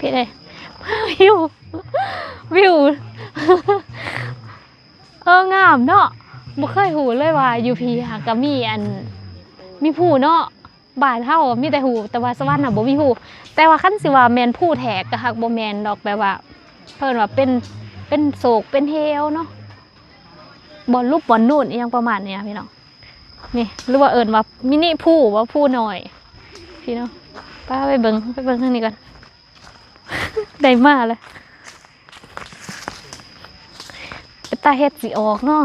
ພີ່ເດ້ ວິວ ວິວ ເອີ ງາມເນາະ. ບໍ່ເຄີຍຮູ້ເລີຍວ່າຢູ່ພີ້ຫາກະມີອັນ ມີພູເນາະ. ບ້ານເຮົາມີແຕ່ພູ ແຕ່ວ່າສະຫວັນນະບໍ່ມີພູ. ແຕ່ວ່າຄັນຊິວ່າແມ່ນພູແທ້ກະຫາກບໍ່ແມ່ນດອກ ແບບວ່າເພິ່ນວ່າເປັນ ເປັນໂສກເປັນເຫວເນາະ ບ່ອນຫຼຸບບ່ອນນູນອີ່ຫຍັງປະມານນີ້ນະພີ່ນ້ອງ. ນີ້ ຫຼືວ່າເອີ້ນວ່າມິນິພູບໍ່ ພູນ້ອຍ ພີ່ນ້ອງ. ໄປ ເຮົາໄປເບິ່ງ ໄປເບິ່ງທາງນີ້ກ່ອນ. ໄດ້ມາແລ້ວ ເປັນຕາເຫັດຊິອອກເນາະ.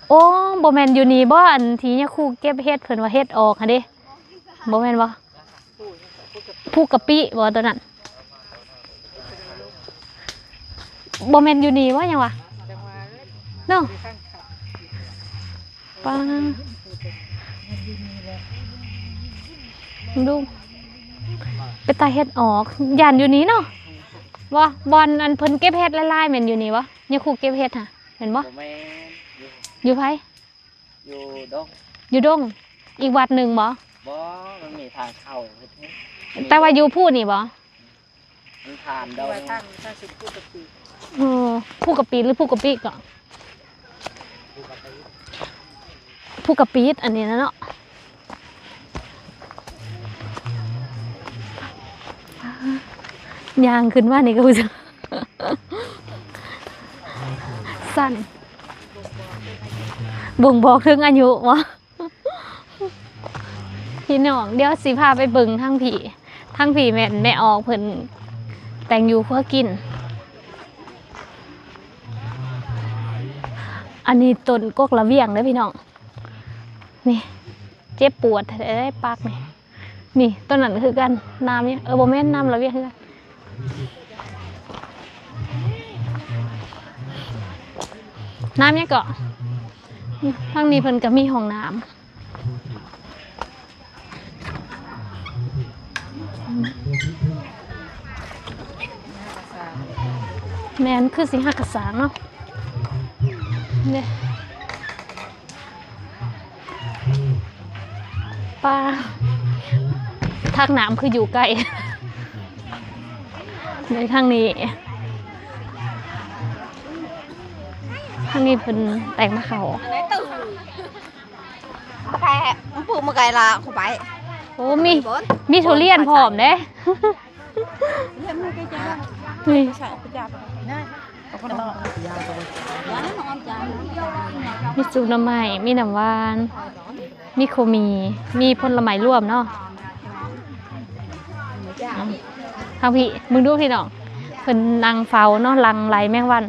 ໂອ້ ບໍ່ແມ່ນຢູ່ນີ້ບໍ່ ອັນທີ່ຍາຄູເກັບເຫັດ ເພິ່ນວ່າເຫັດອອກຫັ້ນເດ້ ບໍ່ແມ່ນບໍ່? ພູກະປິບໍ່ໂຕນັ້ນ? ບໍ່ແມ່ນຢູ່ນີ້ບໍ່ ຫຍັງວະເນາະ. ປ້າ ເບິ່ງດູ ເປັນຕາເຫັດອອກ ຢ້ານຢູ່ນີ້ເນາະ. ບໍ່ ບ່ອນອັນເພິ່ນເກັບເຫັດຫຼາຍໆ ແມ່ນຢູ່ນີ້ບໍ່? ຍາຄູເກັບເຫັດຫະ ແມ່ນບໍ່? ບໍ່ແມ່ນ ຢູ່ ຢູ່ໃຜ? ຢູ່ດົງ ຢູ່ດົງ ອີກວັດໜຶ່ງບໍ່? ບໍ່ ມັນມີທາງເຂົ້າເຮັດ ແຕ່ວ່າຢູ່ພູນີ້ບໍ່? ມັນຜ່ານດອງ ເອີ ພູກະປິ ຫຼືພູກະປິເກາະ? ພູກະປິ ອັນນີ້ນະເນາະ. ຍ່າງຂຶ້ນມານີ້ກະຮູ້ສຶກ ສັ່ນ ບົ່ງບອກເຖິງອາຍຸບໍ່? ພີ່ນ້ອງ ດຽວຊິພາໄປເບິ່ງທາງພີ້ ທາງພີ້ແມ່ນແມ່ອອກເພິ່ນແຕ່ງຢູ່ຄົວກິນ. ອັນນີ້ຕົ້ນກົກລະວຽງເດີພີ່ນ້ອງ ນີ້ ເຈັບປວດແທ້ໆ ປາກນີ້. ນີ້ ຕົ້ນນັ້ນຄືກັນ ນ້ຳຫຍັງ ເອີ ບໍ່ແມ່ນ ນ້ຳລະວຽງຄືກັນ ນ້ຳຫຍັງເກາະ. ທາງນີ້ເພິ່ນກະມີຫ້ອງນ້ຳ ແມ່ນ ຄືຊິຫາກະສ້າງເນາະ ເດ້. ປ້າ ທາງນ້ຳຄືຢູ່ໃກ້ ໃນທາງນີ້ ທາງນີ້ເພິ່ນແຕ່ງມາເຂົ້າ. ແປະ ປູກມາໄກລະ ເຂົ້າໄປ. ໂອ້ ມີ ມີທຸລຽນພ້ອມເດ້ ນີ້ ມີຊຸບໜໍ່ໄມ້ ມີນ້ຳຫວານ ມີໂຄມີ ມີຜົນລະໄມ້ລວມເນາະ. ທາງພີ້ ເບິ່ງດູພີ່ນ້ອງ ເພິ່ນນັ່ງເຝົ້າເນາະ ຫຼັ່ງໄຫຼແມງວັນ.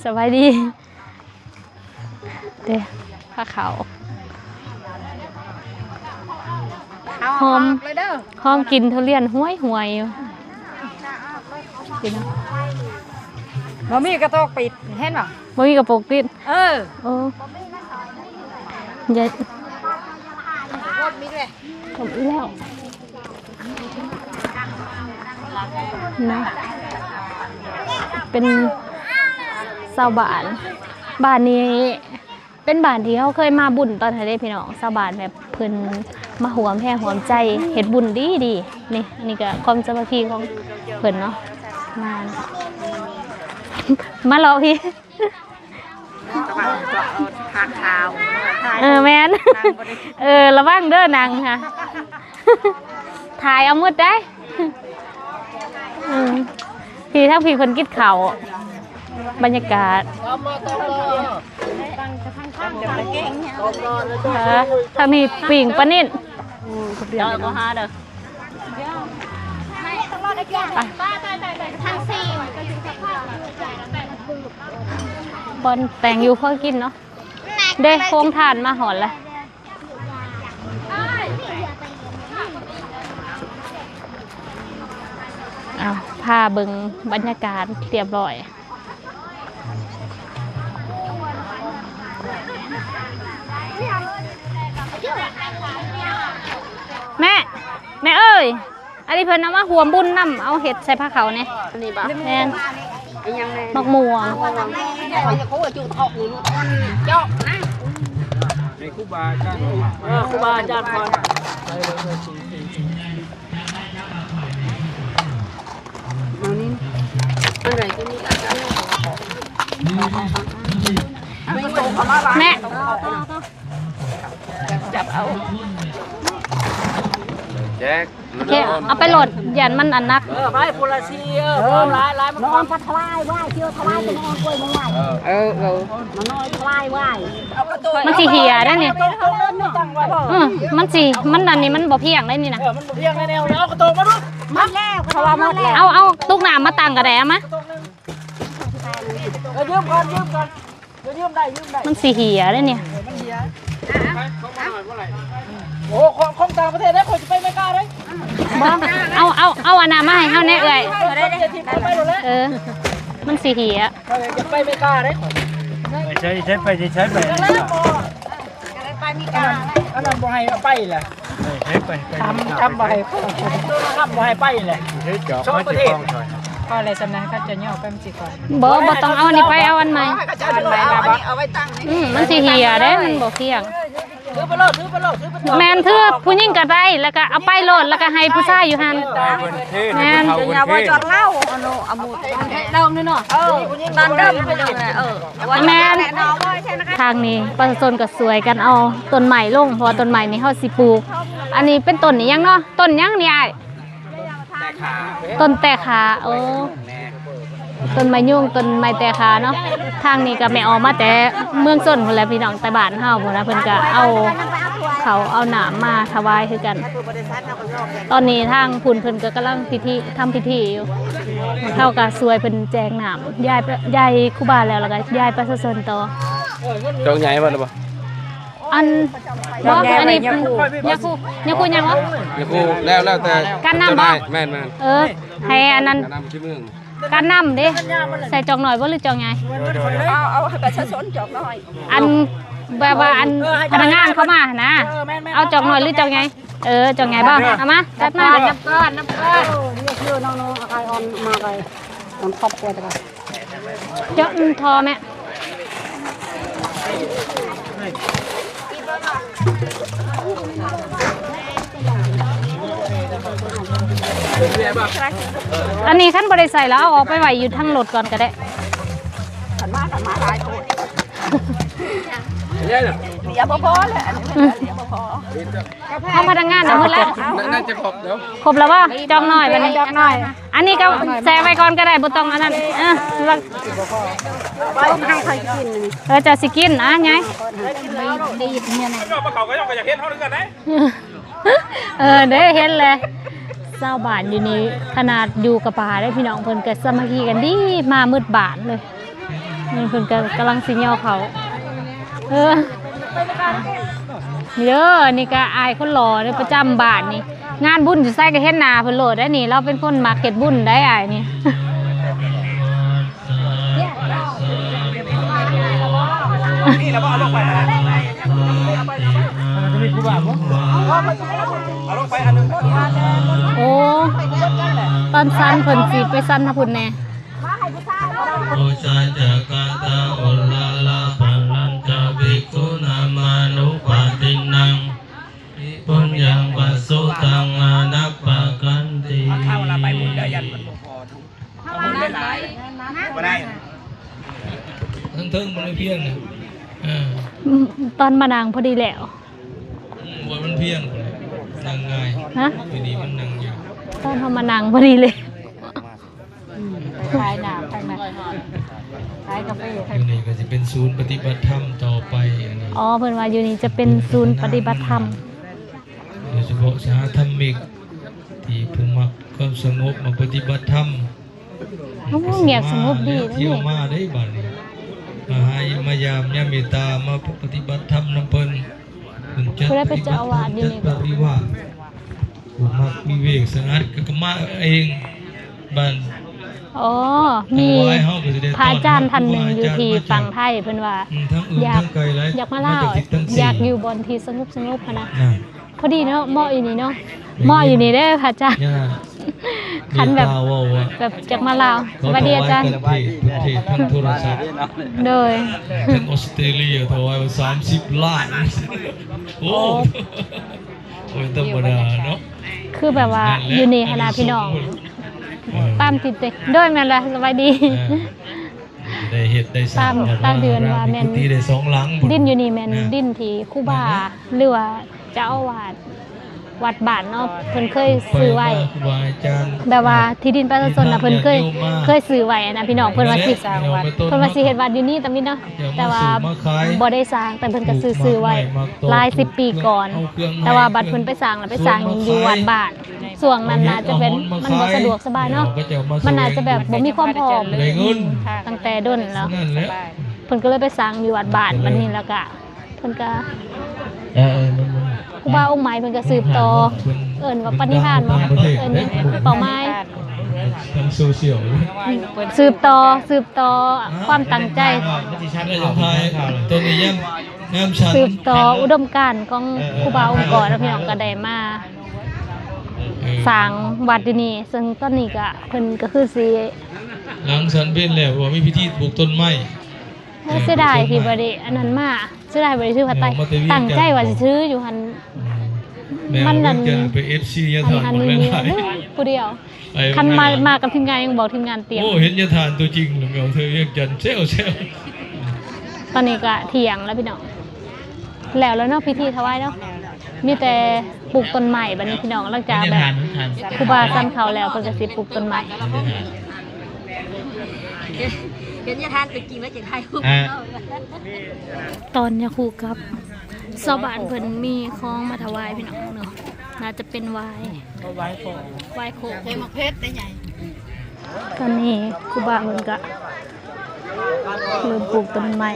ສະບາຍດີ. ເດ້ ພາເຂົ້າ ຫອມ ຫອມກິນທຸລຽນຫວຍໆ ຢູ່ ກິນເນາະ. ບໍ່ມີກະໂຕກປິດ ເຫັນບໍ່? ບໍ່ມີກະໂປກປິດ ເອີ ໂອ້ ຢາ ແລ້ວ ເປັນຊາວບ້ານ ບ້ານນີ້ເປັນບ້ານທີ່ເຮົາເຄີຍມາບຸນຕອນນັ້ນເດ້ພີ່ນ້ອງ. ຊາວບ້ານແບບເພິ່ນມາຮ່ວມແຮງຮ່ວມໃຈເຮັດບຸນດີໆ ນີ້ ອັນນີ້ກະຄວາມສາມັກຄີຂອງເພິ່ນເນາະ. ມາ ມາເລາະພີ້ ເອີ ແມ່ນ ເອີ ລະວັງເດີ ນັ່ງຫະ ຖ່າຍເອົາໝົດໄດ໋. ເອີ ພີ້ ທາງພີ້ເພິ່ນກິນເຂົ້າ ບັນຍາກາດ ເອີ ທາງນີ້ປີ້ງປານິນ ເຈົ້າບໍ່ຫາເດີ. ບ່ອນແຕ່ງຢູ່ຄົວກິນເນາະ ເດ້ ໂຮງທານມາຮອດແລ້ວ. ເອົາ ພາເບິ່ງບັນຍາກາດຮຽບຮ້ອຍ. ແມ່ ແມ່ເອີຍ ອັນນີ້ເພິ່ນເອົາມາຮ່ວມບຸນນຳ ເອົາເຮັດໃສ່ພາເຂົ້າແດ່. ອັນນີ້ບໍ່? ແມ່ນ. ອີຫຍັງແນ່? ໝາກມ່ວງ. ເຈົ້ານະ ໃຫ້ຄູບາອາຈານ ເອີ ຄູບາອາຈານກ່ອນ. ແມ່ ແຈກ ເອົາໄປໂລດ ຢ້ານມັນອັນໜັກ. ເອີ ໄປພຸ້ນລະສີ່ ເອີ ເອົາຫຼາຍໆ ມັນ ນ້ອງກໍທະລາຍໄວ້ ເທີ່ຍວທະລາຍ ເອີ ເອີ ເອີ ມັນນ້ອຍທະລາຍໄວ້ ມັນຊິເຫ່ຍໄດ໋ນີ້. ເອີ ມັນຊິ ມັນອັນນີ້ມັນບໍ່ພຽງໄດ໋ນີ້ນະ. ເອີ ມັນບໍ່ພຽງໃນແນວ ເອົາກະໂຕມາດູ ໝົດແລ້ວ ເພາະວ່າໝົດແລ້ວ. ເອົາ ເອົາຕຸກນ້ຳມາຕັ້ງກໍໄດ້ ເອົາມາ. ເອີ ຢືມກ່ອນ ຢືມກ່ອນ ເອີ ຢືມໄດ້ ຢືມໄດ້ ມັນຊິເຫ່ຍເດ້ນີ້. ເອີ ມັນເຫ່ຍ ໂອ້ ຂອງ ຂອງຕ່າງປະເທດເດ້ ຂ້ອຍຊິໄປອາເມລິກາເດ້. ບໍ່ ເອົາ ເອົາ ເອົາອັນນັ້ນມາໃຫ້ເຮົາແດ່ເອື້ອຍ. ເອີ ມັນຊິເຫ່ຍ ຂ້ອຍຢາກໄປອາເມລິກາເດ້. ໄປໃສ ໃສໄປ ໃສໄປ ໄປອາເມລິກາ ອັນນັ້ນບໍ່ໃຫ້ເອົາໄປແຫຼະ. ໄປ ໄປ ໄປ ທຳ ທຳບໍ່ໃຫ້ ທຳບໍ່ໃຫ້ໄປແຫຼະ. ສອງປະເທດ ພໍແລ້ວ ສ່ຳນັ້ນເຂົາຈະຍໍໄປ ມັນຊິກ່ອນ. ບໍ່ ບໍ່ຕ້ອງເອົາອັນນີ້ໄປ ເອົາອັນໃໝ່. ອັນໃໝ່ມາບໍ່? ເອົາໄວ້ຕັ້ງນີ້ ອືມ ມັນຊິເຫ່ຍເດ້ ມັນບໍ່ພຽງ. ຖືໄປໂລດ ຖືໄປໂລດ ຖືໄປໂລດ. ແມ່ນ ຖື ຜູ້ຍິງກໍໄດ້ ແລ້ວກໍເອົາໄປໂລດ ແລ້ວກໍໃຫ້ຜູ້ຊາຍຢູ່ຫັ້ນ. ແມ່ນ ເຈົ້າຢ່າວ່າຈອດເລົ່າ ອັນໂນ ອະໝູດ ເລົ່າເນາະ. ເອີ ຜູ້ຍິງ ຕອນເດີມ ເອີ ແມ່ນ ທາງນີ້ປະຊາຊົນກໍຊ່ວຍກັນເອົາຕົ້ນໄມ້ລົງ ເພາະວ່າຕົ້ນໄມ້ນີ້ເຮົາຊິປູກ. ອັນນີ້ເປັນຕົ້ນອີ່ຫຍັງເນາະ? ຕົ້ນຫຍັງນີ້ອ້າຍ? ແຕ່ຂາ ຕົ້ນແຕ່ຂາ. ໂອ້ ຕົ້ນໄມ້ຍຸງ ຕົ້ນໄມ້ແຕ່ຂາເນາະ. ທາງນີ້ກໍແມ່ອອກມາແຕ່ເມືອງຊົນພຸ້ນແຫຼະພີ່ນ້ອງ ແຕ່ບ້ານເຮົາພຸ້ນນະ ເພິ່ນກໍເອົາເຂົ້າເອົານ້ຳມາຖວາຍຄືກັນ. ຕອນນີ້ທາງພຸ້ນເພິ່ນກໍກຳລັງພິທີ ທຳພິທີຢູ່ ເຮົາກໍຊ່ວຍເພິ່ນແຈກນ້ຳ ຢາຍ ຢາຍຄູບາແລ້ວ ແລ້ວກໍຢາຍປະຊາຊົນຕໍ່. ຈອກໃຫຍ່ເບິດແລ້ວບໍ່? ອັນ ບໍ່ ອັນນີ້ຍາຄູ ຍາຄູ ຍາຄູຍັງບໍ່? ຍາຄູແລ້ວ ແລ້ວແຕ່ການນຳບໍ່? ແມ່ນໆ ເອີ ໃຫ້ອັນນັ້ນ ການນຳທີ່ເມືອງ ການນຳເດ້ ໃສ່ຈອກໜ້ອຍບໍ່ ຫຼືຈອກໃຫຍ່? ເອົາ ເອົາໃຫ້ປະຊາຊົນຈອກໜ້ອຍ. ອັນແບບວ່າອັນພະນັກງານເຂົ້າມາຫັ້ນນະ ເອົາຈອກໜ້ອຍ ຫຼືຈອກໃຫຍ່? ເອີ ຈອກໃຫຍ່ບໍ່? ເອົາມາ ຈັດມາ ນຳກ່ອນ ນຳກ່ອນ. ເຈົ້າ ອືມ ທໍ່ແມ່. ອັນນີ້ຄັນບໍ່ໄດ້ໃສ່ແລ້ວ ເອົາອອກໄປໄວ້ຢູ່ທາງລົດກ່ອນກໍໄດ້. ເຫຼືອບໍ່ພໍແຫຼະ ອັນນີ້ເຫຼືອບໍ່ພໍ. ຂອງພະນັກງານນະໝົດແລ້ວ. ໜ- ໜ- ໜ- ຈະຄົບແລ້ວ ຄົບແລ້ວບໍ່? ຈອກໜ້ອຍບັດນີ້ ຈອກໜ້ອຍ. ອັນນີ້ກໍແຊ່ໄວ້ກ່ອນກໍໄດ້ ບໍ່ຕ້ອງອັນນັ້ນ. ເອີ ເຮົາໃຫ້ກິນ ເອີ ເຈົ້າຊິກິນ ອ່ະ ຍາຍ. ປາເຂົາກໍຢາກເຮັດເຮົາຄືກັນເດ້. ເອີ ເດ້ ເຫັນແຫຼະ ຊາວບ້ານຢູ່ນີ້ ຂະໜາດຢູ່ກະປ່າເດ້ພີ່ນ້ອງ ເພິ່ນກໍສາມັກຄີກັນດີ ມາໝົດບ້ານເລີຍ. ນີ້ເພິ່ນກໍກຳລັງຊິຍໍເຂົ້າ. ເອີ ນີ້ເດີ ນີ້ກໍອ້າຍຄົນຫຼໍ່ເດີ ປະຈຳບ້ານນີ້ ງານບຸນຢູ່ໃສກໍເຫັນໜ້າເພິ່ນໂລດໄດ໋ນີ້. ລາວເປັນຄົນມັກເຮັດບຸນໄດ໋ ອ້າຍນີ້. ໂອ້ ຕອນສັນເພິ່ນຊິໄປສັນທາງພຸ້ນແດ່. ໂອຊາຈະກະຕາໂອລາລາ ພະລັນຈະວິກຂຸນາມານຸປະຕິນນາງ ວິປຸນຍັງປະໂສຕັງອານັບປະກັນຕິ. ເອົາເຂົ້າລະໄປບຸນເດີ ຢ້ານມັນບໍ່ພໍ. ເອົາບຸນຫຼາຍໆ ບໍ່ໄດ້ ທາງເທິງມັນພຽງນະ. ເອີ ຕອນມານັ່ງພໍດີແລ້ວ. ອືມ ບໍ່ ມັນພຽງ ນັ່ງງ່າຍ. ຮະ? ຢູ່ນີ້ມັນນັ່ງຍາກ. ຕອນເຮົາມານັ່ງພໍດີເລີຍ. ຂາຍໜ້າທາງນັ້ນ ຂາຍກາເຟ. ຢູ່ນີ້ກໍຊິເປັນສູນປະຕິບັດທຳຕໍ່ໄປ ອັນນີ້. ອໍ ເພິ່ນວ່າຢູ່ນີ້ຈະເປັນສູນປະຕິບັດທຳ ໂດຍສະເພາະສະຫະທຳມິກທີ່ຜູ້ມັກຄວາມສະຫງົບ ມັກປະຕິບັດທຳ. ໂອ້ ງຽບສະຫງົບດີເດ້ ທ່ຽວມາເດ້ບາດນີ້ ມາຫາມາຢາມຍາມເມດຕາ ມາປະຕິບັດທຳນຳເພິ່ນ. ເພິ່ນຈັດ ຜູ້ໃດເປັນເຈົ້າອາວາດຢູ່ນີ້ ຈັດປະຕິບັດ ຜູ້ມັກວິເວກສະຫງັດກໍມາເອງ. ບ້ານ ອໍ ມີພະອາຈານທ່ານໜຶ່ງຢູ່ທີ່ຝັ່ງໄທ ເພິ່ນວ່າ ອືມ ຢາກ ຢາກມາລາວ ຢາກຢູ່ບ່ອນທີ່ສະຫງົບໆ ຫັ້ນນະ. ພໍດີເນາະ ເໝາະຢູ່ນີ້ເນາະ ເໝາະຢູ່ນີ້ເດີພະອາຈານ. ຄັນແບບ ແບບຢາກມາລາວ. ສະບາຍດີອາຈານ. ໂດຍ ທັງອອສເຕຣເລຍຖວາຍວ່າສາມສິບລ້ານ. ໂອ້ ບໍ່ທຳມະດາເນາະ. ຄືແບບວ່າຢູ່ນີ້ຫັ້ນນະພີ່ນ້ອງ ຕາມຕິດເດ. ໂດຍ ແມ່ນແຫຼະ ສະບາຍດີ. ໄດ້ເຮັດໄດ້ສ້າງ ຕາມ ຕາມທີ່ເພິ່ນວ່າແມ່ນ ມີກຸຕິໄດ້ສອງຫຼັງ ດິນຢູ່ນີ້ແມ່ນ ນະ ດິນທີ່ຄູບາ ແມ່ນນະ ຫຼືວ່າເຈົ້າອາວາດວັດບ້ານເນາະ ເພິ່ນເຄີຍຊື້ໄວ້ ແບບວ່າທີ່ດິນປະຊາຊົນນະ ເພິ່ນເຄີຍ ເຄີຍຊື້ໄວ້ນະພີ່ນ້ອງ ເພິ່ນວ່າຊິ ເພິ່ນວ່າຊິເຮັດວັດຢູ່ນີ້ຕາມິດເນາະ ແຕ່ວ່າບໍ່ໄດ້ສ້າງ ແຕ່ເພິ່ນກໍຊື້ໆໄວ້ຫຼາຍສິບປີກ່ອນ ແຕ່ວ່າບັດເພິ່ນໄປສ້າງລະໄປສ້າງຢູ່ວັດບ້ານ ຊ່ວງນັ້ນໜ້າຈະເປັນ ມັນບໍ່ສະດວກສະບາຍເນາະ ມັນໜ້າຈະແບບບໍ່ມີຄວາມພ້ອມ ໄດ້ເງິນ ຕັ້ງແຕ່ດົນແລ້ວ ນັ້ນແຫຼະ ເພິ່ນກໍເລີຍໄປສ້າງຢູ່ວັດບ້ານ ບັດນີ້ແລ້ວກະ ເພິ່ນກະ ເອີ ເອີ ມັນ ມັນ ຄູບາອົງໃໝ່ເພິ່ນກະສືບຕໍ່ ເອີ້ນວ່າປະນິທານບໍ່ ເອີ້ນຫຍັງ ເປົ້າໝາຍ ທາງໂຊຊຽວ ສືບຕໍ່ ສືບຕໍ່ຄວາມຕັ້ງໃຈ ມັນຊິຊັດໄດ້ ຕ້ອງຖ່າຍ ຕົວນີ້ຍັງງາມຊັດ ສືບຕໍ່ອຸດົມການຂອງ ເອີ ຄູບາອົງກອນ ເນາະ ພີ່ນ້ອງ ກະໄດ້ມາ ເອີ ສ້າງວັດຢູ່ນີ້ ເຊິ່ງຕອນນີ້ກະ ເພິ່ນກະຄືຊິ ຫຼັງສັນເພັນແລ້ວ ເພາະວ່າມີພິທີປູກຕົ້ນໄມ້ ໂອ້ ເສຍດາຍທີ່ບໍ່ໄດ້ອັນນັ້ນມາ ເສຍດາຍບໍ່ໄດ້ຖືຜ້າໄຕ ຕັ້ງໃຈວ່າຊິຖືຢູ່ຫັ້ນ ແມ່ນ ມັນນັ້ນ ໄປເອັຟຊີຍາທ່ານ ອັນນີ້ ຜູ້ດຽວ ຄັນມາ ມາກັບທີມງານຍັງບອກທີມງານຕຽມ ໂອ້ ເຫັນຍາທ່ານຕົວຈິງແລ້ວ ແມ່ນເທື່ອວຽງຈັນແຊວໆ ຕອນນີ້ກະທ່ຽງແລ້ວພີ່ນ້ອງ ແລ້ວແລ້ວເນາະ ພິທີຖວາຍເນາະ ມີແຕ່ປູກຕົ້ນໄມ້ບັດນີ້ພີ່ນ້ອງ ຫຼັງຈາກແບບຄູບາສັນເຂົ້າແລ້ວ ເພິ່ນກະຊິປູກຕົ້ນໄມ້ ເຫັນຍາທ່ານຕົວຈິງແລ້ວຈັ່ງຖ່າຍຮູບ ອ່າ ຕອນຍາຄູກັບ ຊາວບ້ານເພິ່ນມີຂອງມາຖວາຍພີ່ນ້ອງເນາະ ໜ້າຈະເປັນຫວາຍ ຫວາຍໂຄກ ຫວາຍໂຄກ ແກງໝາກເຜັດໄດ້ໃຫຍ່ ຕອນນີ້ຄູບາເພິ່ນກະເລີ່ມປູກຕົ້ນໄມ້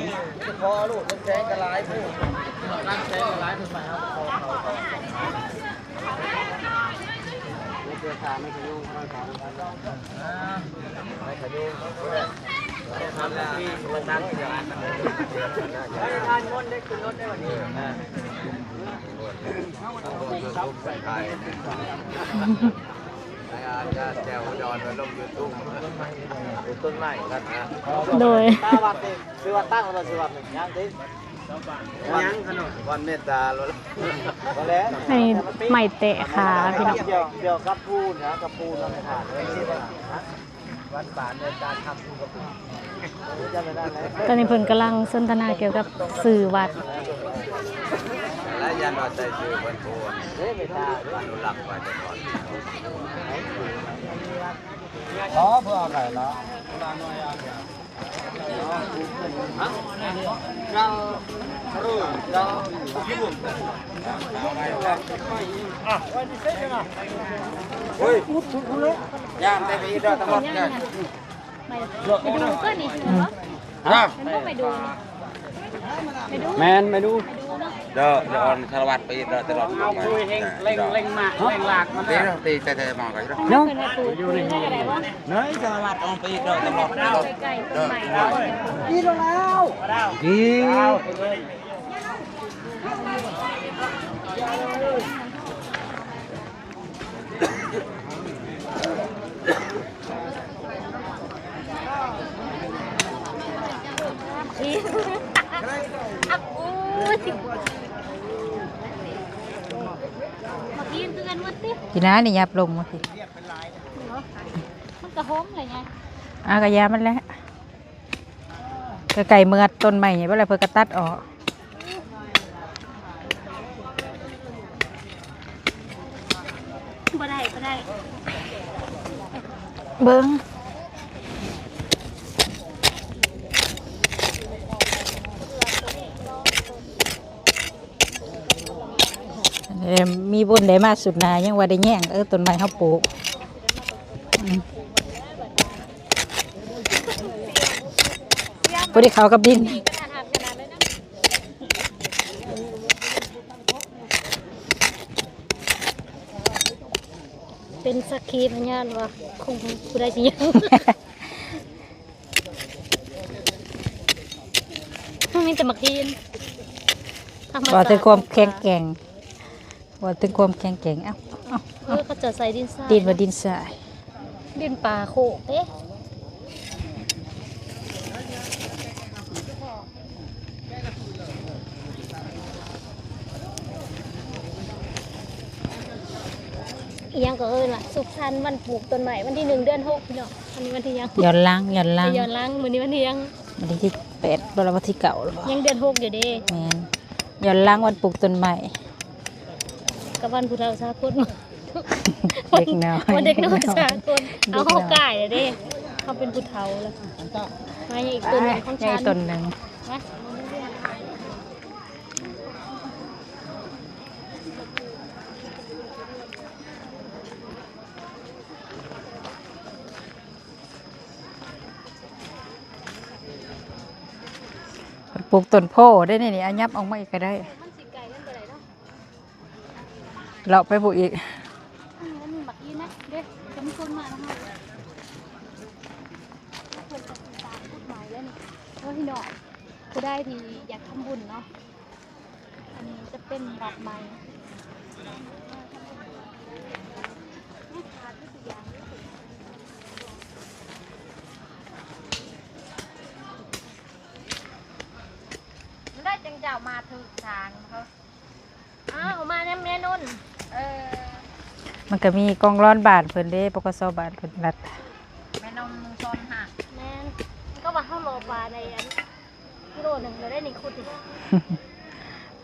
ແຈ່ວດອນລົງຢູທູບ ປູກຕົ້ນໄມ້ກັນນະ ໂດຍ ຕາວັດນີ້ ຊື່ວ່າຕັ້ງແລ້ວບໍ່ ຊື່ວ່າຫຍັງຕິ ຫຍັງຂະໜົມ ວັນເມດຕາໂລດ ບໍ່ແລ້ວ ໃຫ້ໄມ້ແຕະຂາພີ່ນ້ອງ ກ່ຽວ ກ່ຽວກັບພູນນະ ກັບພູນນະ ວັດປ່າເມດຕາທຳພູນ ຕອນນີ້ເພິ່ນກຳລັງສົນທະນາກ່ຽວກັບຊື່ວັດ ແລະ ຢ້ານວ່າໃສ່ຊື່ເພິ່ນຜູ້ອະນຸລັກໄວ້ແຕ່ກ່ອນ ອໍ ເພື່ອເອົາໄປເນາະ. ແມ່ນ ໄປດູ ເດີ ເດີ ອອນສາລະວັດໄປອີກເດີ ຕະຫຼອດ ເອົາຄຸຍເຮັງ ເລັ່ງ ເລັ່ງມາ ເລັ່ງລາກມັນເດີ ຕີແຕ່ໆມາກໍເດີ ເນາະ ເນີຍ ສາລະວັດອອກໄປອີກເດີ ຕະຫຼອດ ເດີ ດີແລ້ວ ດີ. ອັບ ໂອ້ຍ ມາກິນຄືກັນໝົດຕິ ກິນນະ ນີ້ຫຍັບລົງມາ ມັນກະຫົມແຫຼະໄງ ອາ ກະຢ່າມັນແຫຼະ. ໃກ້ໆເມືອຕົ້ນໄມ້ນີ້ ບໍ່ແລ້ວເພິ່ນກໍຕັດອອກ ບໍ່ໄດ້ ບໍ່ໄດ້ ເບິ່ງ ເອີ ມີບຸນໄດ້ມາສຸດໜ້າ ຍັງວ່າໄດ້ແຍ່ງ ເອີ ຕົ້ນໄມ້ເຮົາປູກ ອືມ. ບໍ່ໄດ້ເຂົ້າກັບດິນ ເປັນສັກຂີພະຍານວ່າຄົງຜູ້ໃດຊິຍັງ ມັນມີແຕ່ໝາກຫີນ ເວົ້າເຖິງຄວາມແຂງແກ່ງ. ເວົ້າເຖິງຄວາມແຂງແກ່ງ ເອົ້າ ເອົ້າ ເອີ ເຂົາເຈົ້າໃສ່ດິນຊາຍ ດິນວ່າດິນຊາຍ ດິນປ່າໂຄກເດ້ ອີ່ຫຍັງກໍເອີ້ນວ່າ ສຸກສັນວັນປູກຕົ້ນໄມ້ ວັນທີໜຶ່ງ ເດືອນຫົກ ພີ່ນ້ອງ ອັນນີ້ວັນທີຫຍັງ ຍ້ອນຫຼັງ ຍ້ອນຫຼັງ ຍ້ອນຫຼັງ ມື້ນີ້ວັນທີຫຍັງ ວັນທີແປດບໍ່ລະ ວັນທີເກົ້າແລ້ວບໍ່? ຍັງເດືອນຫົກຢູ່ເດ້. ແມ່ນ ຍ້ອນຫຼັງວັນປູກຕົ້ນໄມ້ ກັບວັນຜູ້ເຖົ້າສາກົນ. ເດັກນ້ອຍ ວັນເດັກນ້ອຍສາກົນ. ເອົາ ເຮົາກາຍແລ້ວເດ້ ເຮົາເປັນຜູ້ເຖົ້າແລ້ວ. ມາ ຍັງອີກຕົ້ນໜຶ່ງຂອງ ຍັງ ຊັ້ນ ອີກຕົ້ນໜຶ່ງ ມາ. ເພິ່ນປູກຕົ້ນໂພໄດ້ນີ້ ນີ້ ອາ ຫຍັບອອກມາອີກກໍໄດ້ ມັນຊິໄກນຳບໍ່ໄດ້ເນາະ. ເລາະໄປພຸ້ນອີກ ອືມ ອັນນີ້ໝາກອີນະເດ້ ຈະມີຄົນມານຳເຮົາ. ເພິ່ນກໍຊິສ້າງກຸດໃໝ່ແລ້ວນີ້ ໂອ້ ພີ່ນ້ອງ ຜູ້ໃດທີ່ຢາກທຳບຸນເນາະ. ອັນນີ້ຈະເປັນວັດໃໝ່ ໄດ້ຈັ່ງເຈົ້າມາຖືກທາງເຂົາ. ອ້າວ ມານຳແມ່ນົນ. ເອີ ມັນກໍມີກອງລອນບ້ານເພິ່ນເດ້ ປກສ ບ້ານເພິ່ນລັດ ແມ່ນົນມຸງຊອນຫາ. ແມ່ນ ກໍວ່າເຮົາລໍປາໄດ້ອັນ ກິໂລໜຶ່ງແລ້ວໄດ້ນີ້ ຂຸດນີ້.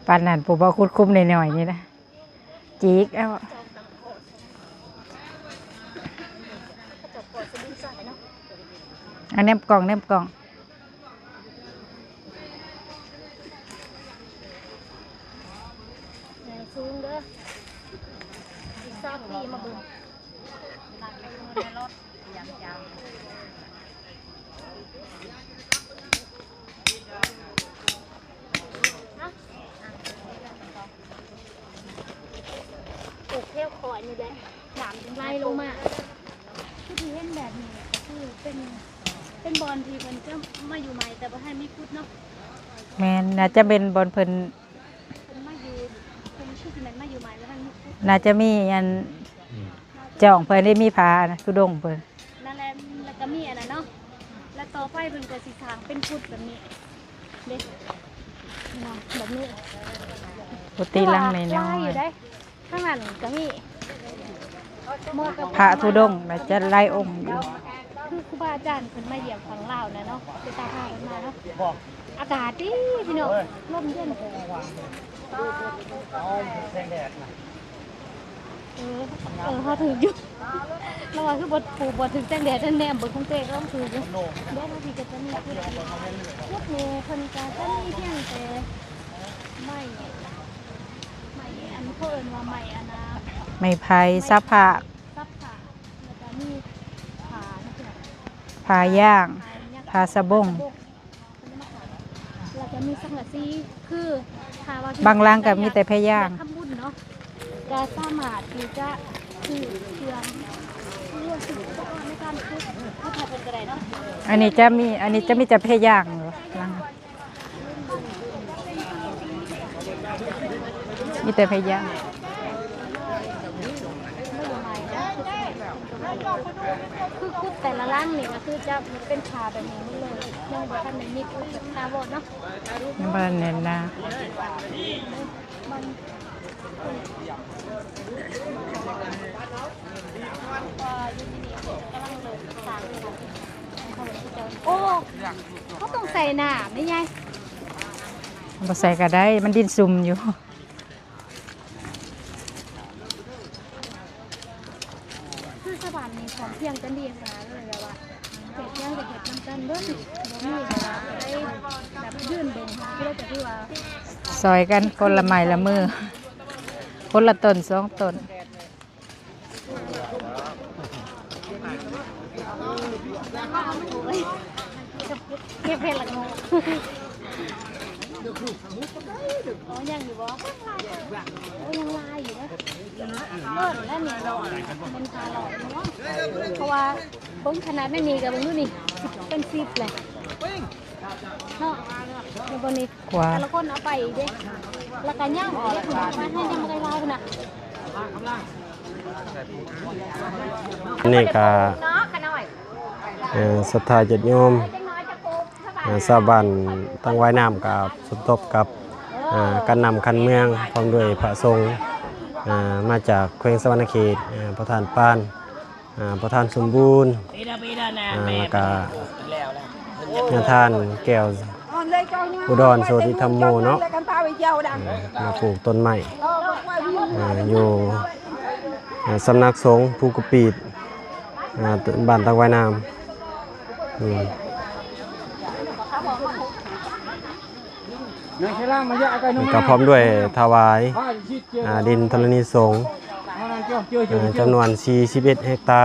ປານນັ້ນ ຜູ້ບໍ່ຂຸດຂຸມນ້ອຍໆນີ້ນະ ຈີກເອົາ. ເຂົາເຈົ້າກໍສະດິນຊາຍເນາະ. ອາ ແນມກ້ອງ ແນມກ້ອງ. ໃຫຍ່ສູງເດີ້ ອີກຊາວປີມາເບິ່ງ. ປູກແຖວຂ້ອຍນີ້ແຫຼະ ນ້ຳຈຶ່ງໄຫຼລົງມາ. ຄືທີ່ເຫັນແບບນີ້ກໍຄືເປັນ ເປັນບ່ອນທີ່ເພິ່ນຈະມາຢູ່ໃໝ່ ແຕ່ບໍ່ທັນມີຂຸດເນາະ. ແມ່ນ ໜ້າຈະເປັນບ່ອນເພິ່ນ ເພິ່ນມາຢູ່ ເພິ່ນຄືຊິແມ່ນມາຢູ່ໃໝ່ ບໍ່ທັນມີຂຸດ. ໜ້າຈະມີອັນ ອືມ ຈ້ອງເພິ່ນໄດ້ມີຜານະ ທຸດົງເພິ່ນ ນັ້ນແຫຼະ. ແລ້ວກໍມີອັນນັ້ນເນາະ ແລ້ວຕໍ່ໄປເພິ່ນກໍຊິສ້າງເປັນກຸດແບບນີ້ເດ້ ເນາະ ແບບນີ້. ກຸດຕິຫຼັງນ້ອຍໆ ແຕ່ວ່າຫຼາຍຢູ່ເດ້ ທາງນັ້ນກໍມີ ເໝາະກັບ ພະທຸດົງ ແລະ ຈະຫຼາຍອົງຢູ່. ຄືຄູບາອາຈານເພິ່ນມາຢ້ຽມຝັ່ງລາວນະເນາະ ເວລາພາເພິ່ນມາເນາະ. ອາກາດດີພີ່ນ້ອງ ລົມເຢັນ. ເອີ ເອີ ເຮົາຖືກຢູ່ ລາວວ່າຄືບໍ່ ຜູ້ບໍ່ຖືກແສງແດດ ແນມເບິ່ງຂອງເຕ້ກໍຕ້ອງຖືກຢູ່. ແດດທາງພີ້ກໍຈະມີ ຈຸດນີ້ເພິ່ນກໍຈະມີພຽງແຕ່ໄມ້ ໄມ້ ອັນ ເຂົາເອີ້ນວ່າໄມ້ອັນນະ ໄມ້ໄຜ່ ໄມ້ ສັບພະ ສັບພະ ແລ້ວກໍມີຜ້າ ຜ້າຢ້າງ ຜ້າສະບົງ ແລ້ວກໍມີສັງກະສີ ຄືຖ້າວ່າ ບາງຫຼັງກໍມີແຕ່ໄຜ່ຢ້າງ ຢາກທຳບຸນເນາະ ກໍສາມາດທີ່ຈະຊື້ເຄື່ອງ ຫຼືວ່າຊື້ອຸປະກອນໃນການຂຸດ ຂຸດໃຫ້ເພິ່ນກໍໄດ້ເນາະ. ອັນນີ້ຈະມີ ອັນນີ້ຈະມີແຕ່ໄຜ່ຢ້າງ ຫຼັງ ມີແຕ່ໄຜ່ຢ້າງ. ຄືກຸດແຕ່ລະຫຼັງນີ້ກໍຄືຈະເປັນຜ້າແບບນີ້ໝົດເລີຍ ຍັງບໍ່ທັນໄດ້ມີກຸດຖາວອນເນາະ ຍັງບໍ່ທັນແໜ້ນໜາ. ໂອ້ ເຂົາຕ້ອງໃສ່ນ້ຳນີ້ຍາຍ. ບໍ່ໃສ່ກໍໄດ້ ມັນດິນຊຸ່ມຢູ່. ຄືຊາວບ້ານນີ້ພ້ອມພຽງກັນດີຂະໜາດເລີຍ ແບບວ່າເຮັດຫຍັງກໍເຮັດນຳກັນເບິດ ບໍ່ມີແບບວ່າຜູ້ໃດແບບຢືນເບິ່ງ ຄືລະກໍຄືວ່າຊ່ອຍກັນຄົນລະໄມ້ລະມື ຄົນລະຕົ້ນສອງຕົ້ນ. ເກັບເຫັດລະໂງກ ອໍ ຍັງຢູ່ບໍ່? ໂອ້ ຍັງຫຼາຍຢູ່ເດ້. ເອີ ແລ້ວນີ້ເນາະ ມັນຫ້າຮ້ອຍເນາະ ເພາະວ່າເບິ່ງຂະໜາດໃນນີ້ກໍເບິ່ງດູນີ້ ເປັນສິບແຫຼະເນາະ ແລ້ວບໍ່ນີ້ ກວ່າ ແຕ່ລະຄົນເອົາໄປອີກເດ້ ແລ້ວກໍຍັງອີກເດ້ ເພິ່ນເອົາໄປໃຫ້ຍັງບໍ່ໄດ້ຫຼາຍພຸ້ນນະ. ອັນນີ້ກໍ ເອີ ສັດທາຍາດໂຍມ ເອີ ຊາວບ້ານຕັ້ງວາຍນ້ຳກໍສົມທົບກັບ ເອີ ການນຳຂັ້ນເມືອງ ພ້ອມດ້ວຍພະສົງ ເອີ ມາຈາກແຂວງສະຫວັນນະເຂດ ເອີ ປະທານປານ ອ່າ ປະທານສົມບູນ ອ່າ ແລ້ວກະ ຍາທ່ານແກ້ວ ອຸດອນໂຊຕິທຳໂມເນາະ ມາປູກຕົ້ນໄມ້ ອ່າ ຢູ່ ອ່າ ສຳນັກສົງພູກະປີດ ອ່າ ບ້ານຕັກວາຍນ້ຳ ອືມ ແລ້ວກໍພ້ອມດ້ວຍຖວາຍ ອ່າ ດິນທໍລະນີສົງ ອ່າ ຈຳນວນສີ່ສິບເອັດເຮັກຕາ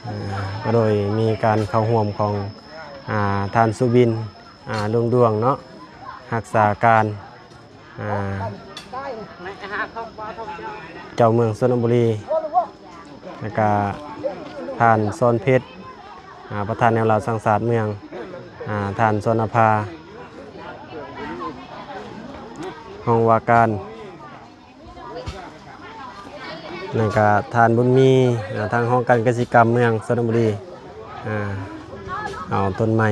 ອ່າ ກໍໂດຍມີການເຂົ້າຮ່ວມຂອງ ອ່າ ທ່ານສຸວິນ ອ່າ ລຸງດວງເນາະ ຮັກສາການ ອ່າ ເຈົ້າເມືອງຊົນນະບູລີ ແລ້ວກະທ່ານສອນເພັດ ອ່າ ປະທານແນວລາວສ້າງຊາດເມືອງ ອ່າ ທ່ານສອນນະພາ ຮອງວ່າການ ແລ້ວກະທ່ານບຸນມີ ອ່າ ທາງຫ້ອງການກະສິກຳເມືອງຊົນນະບູລີ ອ່າ ເອົາຕົ້ນໄມ້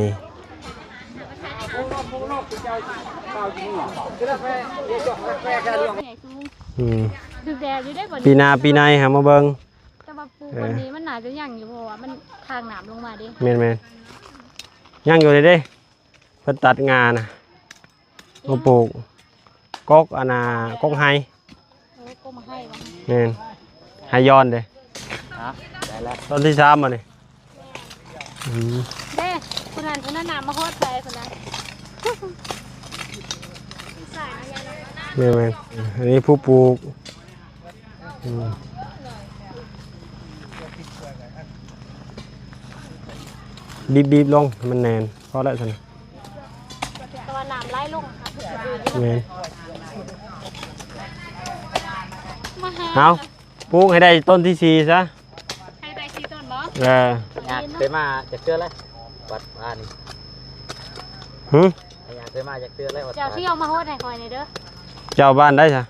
ອືມ ຖືກແດດຢູ່ເດ້ ປີໜ້າປີໃນຫາມາເບິ່ງ ແຕ່ວ່າປູກ ເອີ ວັນນີ້ມັນໜ້າຈະຍັງຢູ່ ເພາະວ່າມັນທາງນ້ຳລົງມາເດ້ ແມ່ນໆ ຍັງຢູ່ເດ້ ເພິ່ນຕັດງ່ານະ ມາປູກກົກ ອັນນ່າ ກົກໄຮ ເອີ ກົກມາໄຮວະ ແມ່ນ ໄຮຍ້ອນເດ້ ຮະ ໄດ້ແລ້ວ ຕົ້ນທີສາມບໍ່ນີ້ ອືມ ເດ້ ຜູ້ນັ້ນ ຜູ້ນັ້ນນະ ມາຮອດໃສຜູ້ນັ້ນ ແມ່ນໆ ອັນນີ້ຜູ້ປູກ ອືມ ບີບໆລົງໃຫ້ມັນແໜ້ນ ພໍແລ້ວຊັ້ນ ແຕ່ວ່ານ້ຳໄຫຼລົງ ແມ່ນ ມາຫາ ເອົາ ປູກໃຫ້ໄດ້ຕົ້ນທີສີ່ຊະ ໃຫ້ໄດ້ສີ່ຕົ້ນບໍ່ ເອີ ຍາກເຄີຍມາຈັກເທື່ອແລ້ວ ວັດບ້ານນີ້ ຫື ຍາກເຄີຍມາຈັກເທື່ອແລ້ວ ວັດ ເຈົ້າ ບ້ານ ທີ່ເອົາມາໂຮດໃຫ້ຂ້ອຍນີ້ເດີ ເຈົ້າບ້ານໃດຊະ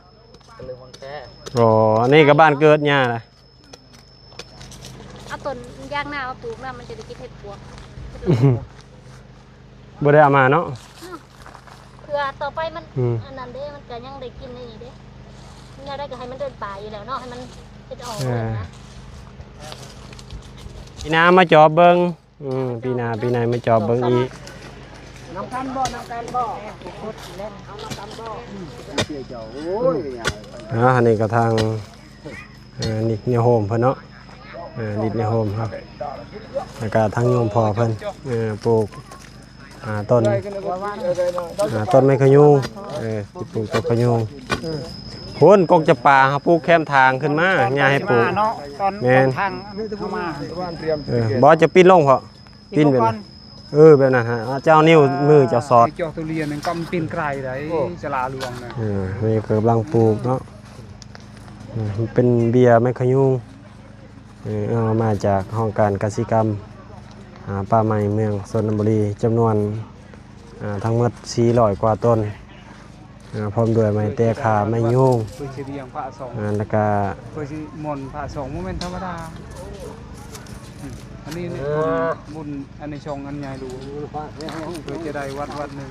ກະລຶກວັງແຄ ອໍ ອັນນີ້ກໍບ້ານເກີດຍ່າລະ ເອົາຕົ້ນຢາງນາມາປູກນຳ ມັນຈະໄດ້ກິນເຫັດປວກ ບໍ່ໄດ້ເອົາມາເນາະ ເພື່ອຕໍ່ໄປມັນ ອືມ ອັນນັ້ນເດ້ ມັນກໍຍັງໄດ້ກິນໄດ້ນີ້ເດ້ ແນວໃດກໍໃຫ້ມັນເດີນປ່າຢູ່ແລ້ວເນາະ ໃຫ້ມັນເຮັດອອກ ເອີ ເລີຍນະ ປີໜ້າມາຈອບເບິ່ງ ອືມ ປີໜ້າ ປີໃນມາຈອບເບິ່ງອີກ ນຳກັນບໍ່ ນຳກັນບໍ່ ເອົານຳກັນບໍ່ ເຈົ້າ ໂອ້ຍ ອ່າ ອັນນີ້ກໍທາງ ເອີ ນິດແນວໂຮມເພິ່ນເນາະ ເອີ ນິດແນວໂຮມເຮົາ ແລ້ວກະທາງໂຍມພໍ່ເພິ່ນ ເອີ ປູກ ອ່າ ຕົ້ນ ອ່າ ຕົ້ນໄມ້ຂະຍູງ ເອີ ປູກຕົ້ນຂະຍູງ ພຸ້ນ ກົກຈຳປາເຮົາປູກແຄມທາງຂຶ້ນມາ ຍ່າໃຫ້ປູກ ແມ່ນ ເອີ ບໍ່ຈະປິ່ນລົງເພາະ ປິ່ນໄປ ເອີ ແບບນັ້ນຮະ ເຈົ້ານິ້ວມືເຈົ້າສອດ ເຈາະທຸລຽນກໍປິ່ນໄກລໄດ້ ສາລາຫຼວງນະ ເອີ ນີ້ກຳລັງປູກເນາະ ເປັນເບ້ຍໄມ້ຂະຍູງ ເອີ ເອົາມາຈາກຫ້ອງການກະສິກຳ ອ່າ ປ່າໄມ້ເມືອງຊົນນະບູລີ ຈຳນວນ ອ່າ ທັງໝົດສີ່ຮ້ອຍກວ່າຕົ້ນ ອ່າ ພ້ອມດ້ວຍໄມ້ແຕກຂ້າ ໄມ້ຍູງ ເພື່ອຊິລ້ຽງພະສອງ ອ່າ ແລ້ວກະ ເພື່ອຊິມົນພະສອງ ບໍ່ແມ່ນທຳມະດາ ອືມ ອັນນີ້ ເອີ ບຸນ ບຸນອັນນີ້ຊ່ອງອັນໃຫຍ່ຫຼວງ ເພື່ອຈະໄດ້ວັດວັດໜຶ່ງ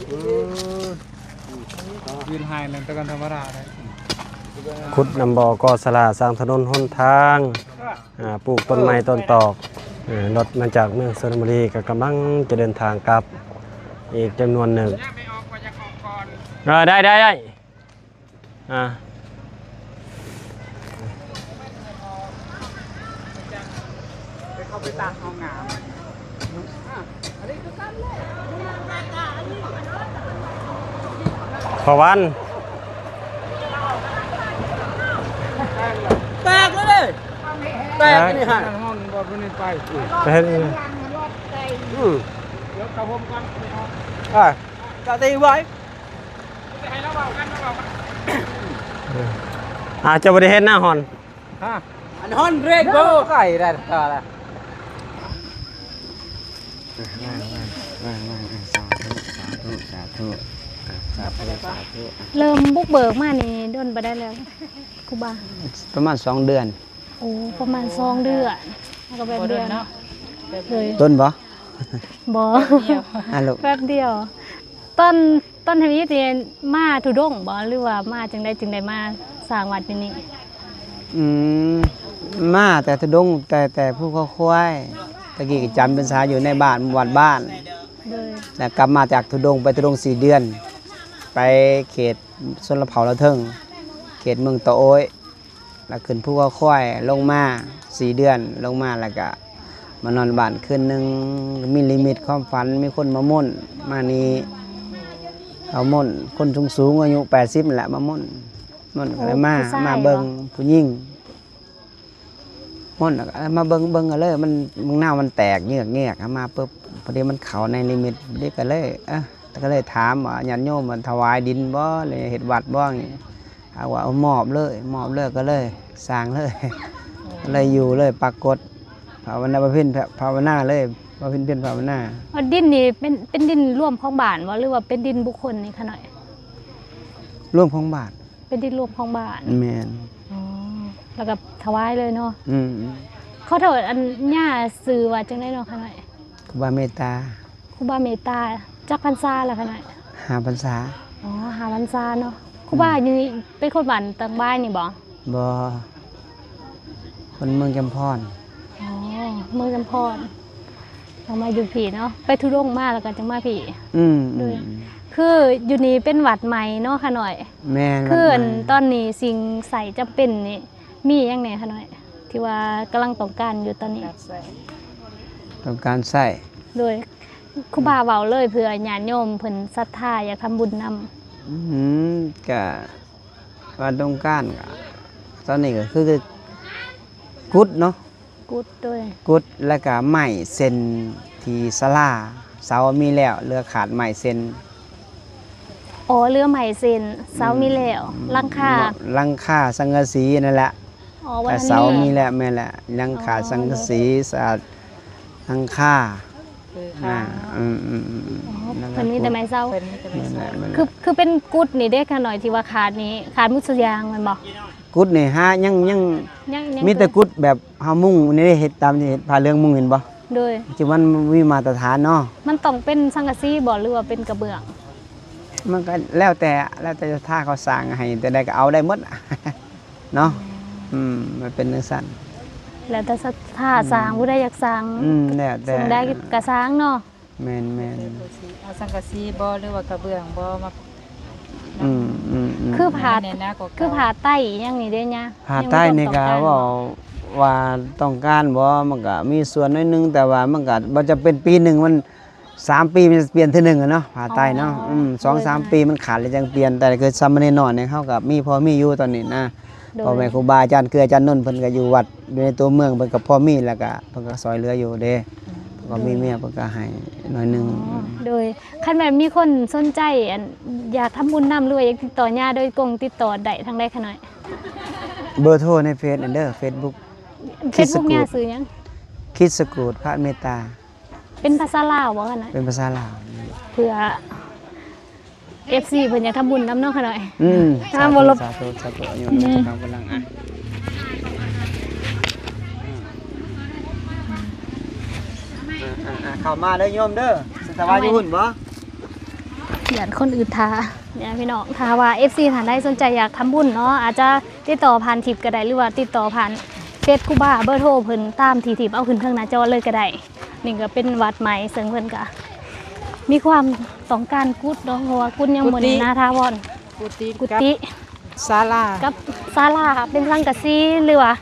ເອີ ຢືນໃຫ້ນັ້ນແຕ່ກັນທຳມະດາໄດ້ ຂຸດນຳບໍ່ ກໍ່ສາລາ ສ້າງຖະໜົນຫົນທາງ ອ່າ ປູກຕົ້ນໄມ້ຕົ້ນຕອກ ເອີ ລົດມາຈາກເມືອງຊົນນະບູລີ ກໍກຳລັງຈະເດີນທາງກັບອີກຈຳນວນໜຶ່ງ ເອີ ໄດ້ ໄດ້ ໄດ້ ອ່າ ໄປເຂົ້າໄປຕາກເອົາງາມ ອ່າ ອັນນີ້ຄືກັນແຫຼະ ພະວັນ ແຕກແລ້ວເດ້ ແຕກອັນນີ້ຫັ້ນ ຮ້ອນບໍ່ ບໍ່ໄດ້ໄປ ໄປເຮັດອີ່ຫຍັງ ອືມ ດຽວເຂົ້າໂຮມກ່ອນ ອ່າ ກະຕີໄວ້ ເອີ ອາດຈະບໍ່ໄດ້ເຫັນໜ້າຮອນ ຮະ ອັນຮອນເຣໂກ ໄກໄດ້ກໍລະ ສາທຸ ສາທຸ ສາທຸ ສາທຸ ສາທຸ ເລີ່ມບຸກເບີກມານີ້ດົນປານໃດແລ້ວ ຄູບາ? ປະມານສອງເດືອນ. ໂອ້ ປະມານສອງເດືອນ ແລ້ວກໍແປັບດຽວເນາະ. ໂດຍ ດົນບໍ່? ບໍ່ ແປັບດຽວ ອາ ລູກ ແປັບດຽວ. ຕອນ ຕອນທຳອິດນີ້ມາທຸດົງບໍ່ ຫຼືວ່າມາຈັ່ງໃດຈຶ່ງໄດ້ມາສ້າງວັດຢູ່ນີ້? ອືມ ມາແຕ່ທຸດົງ ແຕ່ ແຕ່ພູເຂົາຄວາຍ ຕະກີ້ກໍຈຳພັນສາຢູ່ໃນບ້ານ ວັດບ້ານ ໂດຍ ແລ້ວກັບມາຈາກທຸດົງ ໄປທຸດົງສີ່ເດືອນ ໄປເຂດຊົນລະເຜົ່າລາວເທິງ ເຂດເມືອງຕະໂອຍ ແລ້ວຂຶ້ນພູເຂົາຄວາຍ ລົງມາສີ່ເດືອນ ລົງມາແລ້ວກະມານອນບ້ານຄືນໜຶ່ງ ມີນິມິດຄວາມຝັນ ມີຄົນມາມົ້ນ ມານີ້ ເຂົາມົ້ນ ຄົນສູງໆ ອາຍຸແປດສິບແຫຼະ ມາມົ້ນ ມົ້ນກໍເລີຍມາ ໂອ້ ຜູ້ຊາຍ ມາເບິ່ງ ບໍ່? ຜູ້ຍິງ ມົ້ນ ເອົາມາເບິ່ງ ເບິ່ງເອົາເລີຍ ມັນ ບັກນາວມັນແຕກເງືອກໆ ເອົາມາປຶບ ພໍດີມັນເຂົ້າໃນນິມິດ ພໍດີກໍເລີຍ ເອີ ກໍເລີຍຖາມວ່າ ຍາດໂຍມມາຖວາຍດິນບໍ່ ຫຼືເຮັດວັດບໍ່ ເຂົາວ່າ ເອົາ ມອບເລີຍ ມອບເລີຍ ກໍເລີຍສ້າງເລີຍ ກໍເລີຍຢູ່ເລີຍ ປາກົດ ພາວະນາ ບຳເພັນພາວະນາເລີຍ ບຳເພັນພຽນພາວະນາ. ເອົາ ດິນນີ້ເປັນ ເປັນດິນລວມຂອງບ້ານບໍ່ ຫຼືວ່າເປັນດິນບຸກຄົນນີ້ຂະນ້ອຍ? ລວມຂອງບ້ານ. ເປັນດິນລວມຂອງບ້ານ. ແມ່ນ. ອໍ ແລ້ວກໍຖວາຍເລີຍເນາະ. ອືມ. ຂໍໂທດ ອັນ ຍ່າຊື່ວ່າຈັ່ງໃດເນາະຂະນ້ອຍ? ຄູບາເມດຕາ. ຄູບາເມດຕາ ຈັກພັນສາລະຂະນ້ອຍ? ຫ້າພັນສາ. ອໍ ຫ້າພັນສາເນາະ. ອືມ. ຄູບາຢູ່ນີ້ເປັນຄົນບ້ານຕັງບາຍນີ້ບໍ່? ບໍ່ ຄົນເມືອງຈຳພອນ. ອໍ ເມືອງຈຳພອນ ຕ້ອງມາຢູ່ພີ້ເນາະ ໄປທຸດົງມາແລ້ວກໍຈັ່ງມາພີ້. ອືມ ໂດຍ ອືມ ຄືຢູ່ນີ້ເປັນວັດໃໝ່ເນາະຂະນ້ອຍ. ແມ່ນ ຄືອັນ ວັດໃໝ່ ຕອນນີ້ສິ່ງໃຊ້ຈຳເປັນນີ້ມີຫຍັງແດ່ຂະນ້ອຍ ທີ່ວ່າກຳລັງຕ້ອງການຢູ່ຕອນນີ້? ຕ້ອງການໃຊ້. ໂດຍ ຄູບາເວົ້າເລີຍ ເພື່ອຍາດໂຍມເພິ່ນສັດທາຢາກທຳບຸນນຳ. ອືມ ກະ ວ່າຕ້ອງການ ຕອນນີ້ກໍຄືກຸດເນາະ ກຸດ ໂດຍ ກຸດ ແລ້ວກໍໄມ້ເຊັນທີ່ສາລາ ເສົາມີແລ້ວ ເຫຼືອຂາດໄມ້ເຊັນ. ອໍ ເຫຼືອໄມ້ເຊັນ ເສົາມີແລ້ວ ອືມ ຫຼັງຄາ ຫຼັງຄາສັງກະສີນັ້ນແຫຼະ. ອໍ ແຕ່ເສົາມີແລ້ວ ແມ່ນແຫຼະ ຍັງຂາດ ອໍ ສັງກະສີ ສາດ ຫຼັງຄາ ຄື ອ່າ ອືມໆໆໆ ອໍ ນັ້ນແຫຼະ ເພິ່ນມີແຕ່ໄມ້ເສົາ ເພິ່ນມີແຕ່ໄມ້ເສົາ ແມ່ນແຫຼະ ແມ່ນແຫຼະ ຄື ຄືເປັນກຸດນີ້ເດ້ ຂະນ້ອຍ ທີ່ວ່າຂາດນີ້ ຂາດໝົດຊຸດຢ່າງແມ່ນບໍ່? ກຸດນີ້ຫາ ຍັງ ຍັງ ຍັງ ຍັງ ມີແຕ່ກຸດແບບເຮົາມຸງນີ້ເດ້ ເຮັດຕາມທີ່ເຮັດຜ້າເຫຼືອງມຸງ ເຫັນບໍ່? ໂດຍ ທີ່ມັນມີມາດຕະຖານເນາະ. ມັນຕ້ອງເປັນສັງກະສີບໍ່ ຫຼືວ່າເປັນກະເບື້ອງ? ມັນກໍແລ້ວແຕ່ ແລ້ວແຕ່ສັດທາເຂົາສ້າງໃຫ້ແຕ່ໃດກໍເອົາໄດ້ໝົດ. ເນາະ ອືມ ອືມ ມັນເປັນຈັ່ງຊັ້ນ ແລ້ວແຕ່ສັດທາ ອືມ ສ້າງ ຜູ້ໃດຢາກສ້າງ ອືມ ແລ້ວແຕ່ ສິ່ງໃດກໍສ້າງເນາະ. ແມ່ນໆ ເອົາສັງກະສີບໍ່ ຫຼືວ່າກະເບື້ອງບໍ່ ມາ ອືມໆໆ ຄືຜ້າ ຄືຜ້າໄຕອີ່ຫຍັງນີ້ເດ້ຍາ ຜ້າໄຕນີ້ກໍເວົ້າວ່າຕ້ອງການບໍ່ ມັນກໍມີສ່ວນໜ້ອຍໜຶ່ງ ແຕ່ວ່າມັນກໍບໍ່ຈຳເປັນ ປີໜຶ່ງມັນ ສາມປີມັນຈະປ່ຽນເທື່ອໜຶ່ງອະເນາະ ຜ້າໄຕເນາະ. ອໍ ອືມ ສອງສາມ ໂດຍ ປີມັນຂາດແລ້ວຈັ່ງປ່ຽນ ແຕ່ຄືສາມະເນນນ້ອຍນີ້ເຮົາກໍມີ ພໍມີຢູ່ຕອນນີ້ນະ. ໂດຍ ພໍ່ແມ່ຄູບາອາຈານ ຄືອາຈານນົນເພິ່ນກໍຢູ່ວັດຢູ່ໃນຕົວເມືອງ ເພິ່ນກໍພໍມີ ແລ້ວກໍເພິ່ນກໍຊ່ອຍເຫຼືອຢູ່ເດ້ ອືມ ເພິ່ນກໍມີເມຍ ເພິ່ນກໍໃຫ້ໜ້ອຍໜຶ່ງ. ອໍ ໂດຍ ຄັນແບບມີຄົນສົນໃຈ ອັນ ຢາກທຳບຸນນຳ ຫຼືວ່າຢາກຕິດຕໍ່ຍາໂດຍກົງ ຕິດຕໍ່ໄດ້ທາງໃດຂະນ້ອຍ? ເບີໂທໃນເຟສນັ້ນເດີ ເຟສບຸກ ເຟສບຸກ ຄິດສະກູດ ຍາຊື່ຫຍັງ? ຄິດສະກູດ ພະເມດຕາ. ເປັນພາສາລາວບໍ່ຂະນ້ອຍ? ເປັນພາສາລາວ ເພື່ອເອັຟຊີເພິ່ນຢາກທຳບຸນນຳເນາະຂະນ້ອຍ. ອືມ ສາທຸ ສາທຸ ສາທຸ ອາຍຸ ອືມ ກຳລັງ ອ່ະ ອ່ະໆໆ ເຂົ້າມາເດີໂຍມເດີ ສະຖາວາຢູ່ພຸ້ນບໍ່? ຢ້ານຄົນອື່ນຖ້າ ຍາພີ່ນ້ອງ ຖ້າວ່າເອັຟຊີທ່ານໃດສົນໃຈຢາກທຳບຸນເນາະ ອາດຈະຕິດຕໍ່ຜ່ານທິບກໍໄດ້ ຫຼືວ່າຕິດຕໍ່ຜ່ານເຟສຄູບາ ເບີໂທເພິ່ນຕາມທີ່ ທີ່ເອົາຂຶ້ນເທິງໜ້າຈໍເລີຍກໍໄດ້. ນີ້ກໍເປັນວັດໃໝ່ ເຊິ່ງເພິ່ນກໍມີຄວາມຕ້ອງການກຸດເນາະ ເພາະວ່າກຸດຍັງບໍ່ແນ່ນໜາຖາວອນ. ກຸຕິ ກຸຕິ ກັບສາລາ ກັບສາລາເປັນສັງກະສີ ຫຼືວ່າ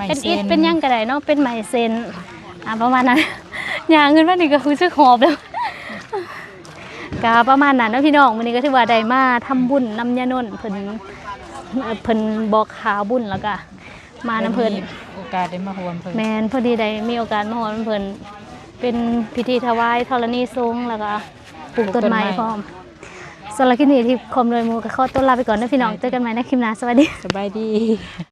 ເປັນອິດ ເປັນຫຍັງກໍໄດ້ເນາະ ເປັນໄມ້ເຊັນ ອ່າ ປະມານນັ້ນ. ຍ່າງຂຶ້ນມານີ້ກໍຮູ້ສຶກຫອບແລ້ວ ກໍປະມານນັ້ນເນາະພີ່ນ້ອງ. ມື້ນີ້ກໍຖືວ່າໄດ້ມາທຳບຸນນຳຍານົນ ເພິ່ນ ເພິ່ນບອກຂ່າວບຸນ ແລ້ວກໍ ມານຳເພິ່ນ ໂອກາດໄດ້ມາຮ່ວມເພິ່ນ. ແມ່ນ ພໍດີໄດ້ມີໂອກາດມາຮ່ວມນຳເພິ່ນ ເປັນພິທີຖວາຍທໍລະນີສົງ ແລ້ວກໍປູກຕົ້ນໄມ້ ປູກຕົ້ນໄມ້ ພ້ອມ. ສຳລັບຄລິບນີ້ ທິບຄອມດ້ວຍໝູ່ກໍຂໍຕົວລາໄປກ່ອນເດີພີ່ນ້ອງ. ເຈີກັນໃໝ່ໃນຄລິບໜ້າ. ສະບາຍດີ ສະບາຍດີ.